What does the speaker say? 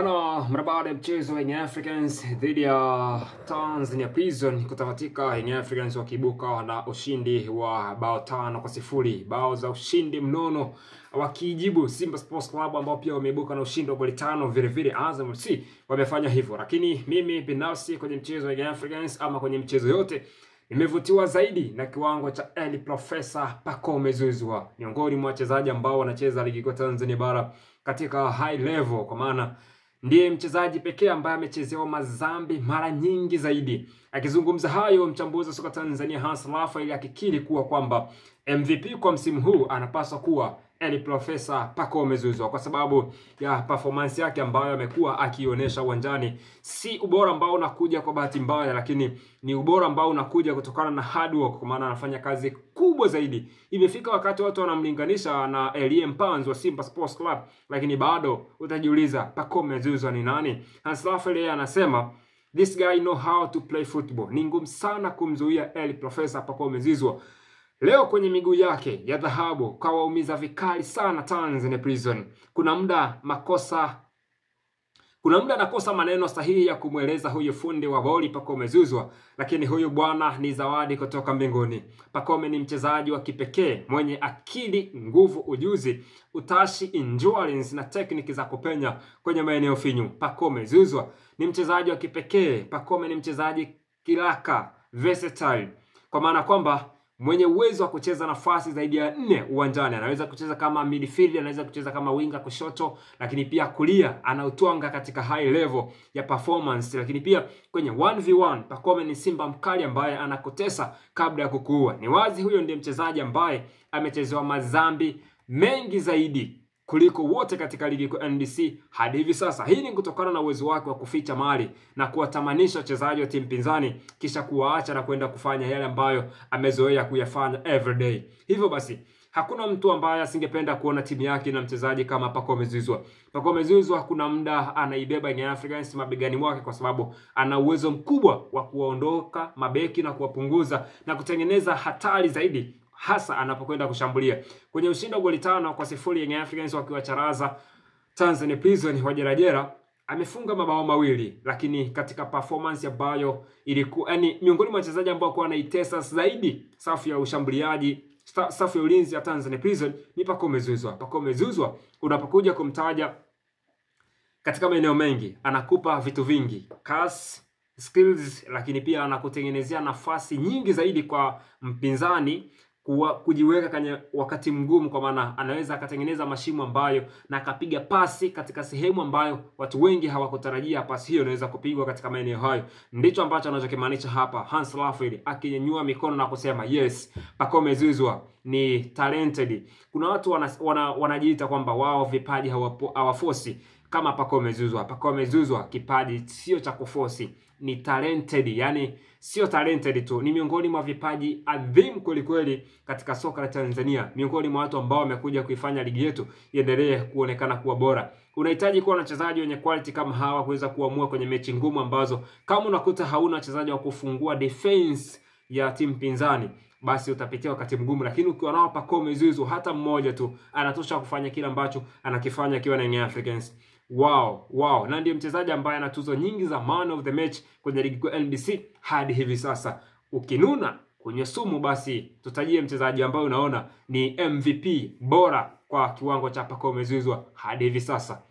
Bana, mara baada ya mchezo wa Young Africans dhidi ya Tanzania Prison kutamatika, Young Africans wakiibuka na ushindi wa bao 5-0, bao za ushindi mnono, wakijibu Simba Sports Club ambao pia wameibuka na ushindi wa goli 5, vile vile Azam FC wamefanya hivyo. Lakini mimi binafsi kwenye mchezo wa Young Africans ama kwenye mchezo yote nimevutiwa zaidi na kiwango cha El Professor Pacome Zouzoua, miongoni mwa wachezaji ambao wanacheza ligi kuu Tanzania bara katika high level, kwa maana ndiye mchezaji pekee ambaye amechezewa mazambi mara nyingi zaidi. Akizungumza hayo, mchambuzi wa soka Tanzania Hans Raphael akikiri kuwa kwamba MVP kwa msimu huu anapaswa kuwa El Professor Pacome Zouzoua kwa sababu ya performance yake ambayo amekuwa akionyesha uwanjani. Si ubora ambao unakuja kwa bahati mbaya, lakini ni ubora ambao unakuja kutokana na hard work, kwa maana anafanya kazi kubwa zaidi. Imefika wakati watu wanamlinganisha na Elie Mpanzu wa Simba Sports Club, lakini bado utajiuliza Pacome Zouzoua ni nani? Hans Raphael anasema this guy know how to play football. Ni ngumu sana kumzuia El Professor Pacome Zouzoua. Leo kwenye miguu yake ya dhahabu kawaumiza vikali sana Tanzania Prison. Kuna muda anakosa maneno sahihi ya kumweleza huyu fundi wa boli Pacome Zouzoua, lakini huyu bwana ni zawadi kutoka mbinguni. Pacome ni mchezaji wa kipekee mwenye akili, nguvu, ujuzi, utashi, endurance na tekniki za kupenya kwenye maeneo finyu. Pacome Zouzoua ni mchezaji wa kipekee. Pacome ni mchezaji kiraka, versatile, kwa maana kwamba mwenye uwezo wa kucheza nafasi zaidi ya 4 uwanjani. Anaweza kucheza kama midfield, anaweza kucheza kama winga kushoto, lakini pia kulia anautwanga katika high level ya performance. Lakini pia kwenye 1v1 Pacome ni simba mkali ambaye anakotesa kabla ya kukuua. Ni wazi huyo ndiye mchezaji ambaye amechezewa mazambi mengi zaidi kuliko wote katika ligi kuu NBC hadi hivi sasa. Hii ni kutokana na uwezo wake wa kuficha mali na kuwatamanisha wachezaji wa timu pinzani kisha kuwaacha na kwenda kufanya yale ambayo amezoea kuyafanya everyday. Hivyo basi hakuna mtu ambaye asingependa kuona timu yake na mchezaji kama Pacome Zouzoua. Pacome Zouzoua kuna muda anaibeba Young Africans mabegani mwake kwa sababu ana uwezo mkubwa wa kuwaondoka mabeki na kuwapunguza na kutengeneza hatari zaidi, hasa anapokwenda kushambulia. Kwenye ushindi wa goli 5-0 Young Africans wakiwacharaza Tanzania Prison wa Jerajera, amefunga mabao 2, lakini katika performance ambayo ilikuwa yani miongoni mwa wachezaji ambao kwa anaitesa zaidi safu ya ushambuliaji, safu ya ulinzi ya Tanzania Prison ni Pacome Zouzoua. Pacome Zouzoua unapokuja kumtaja katika maeneo mengi anakupa vitu vingi, kasi, skills, lakini pia anakutengenezea nafasi nyingi zaidi kwa mpinzani kujiweka kwenye wakati mgumu, kwa maana anaweza akatengeneza mashimo ambayo na akapiga pasi katika sehemu ambayo watu wengi hawakutarajia pasi hiyo inaweza kupigwa katika maeneo hayo. Ndicho ambacho anachokimaanisha hapa Hans Raphael akinyanyua mikono na kusema yes, Pacome Zouzoua ni talented. Kuna watu wanajiita kwamba wao vipaji hawafosi kama Pacome Zouzoua. Pacome Zouzoua kipaji sio cha kufosi, ni talented. Yani sio talented tu, ni miongoni mwa vipaji adhimu kweli kweli katika soka la Tanzania, miongoni mwa watu ambao wamekuja kuifanya ligi yetu iendelee kuonekana kuwa bora. Unahitaji kuwa na wachezaji wenye quality kama hawa kuweza kuamua kwenye mechi ngumu ambazo kama unakuta hauna wachezaji wa kufungua defense ya timu pinzani, basi utapitia wakati mgumu. Lakini ukiwa nao Pacome Zouzoua hata mmoja tu anatosha kufanya kile ambacho anakifanya akiwa na Young Africans. Wow, wow. Na ndiye mchezaji ambaye ana tuzo nyingi za man of the match kwenye ligi kuu NBC hadi hivi sasa. Ukinuna kwenye sumu, basi tutajie mchezaji ambaye unaona ni MVP bora kwa kiwango cha Pacome Zouzoua hadi hivi sasa.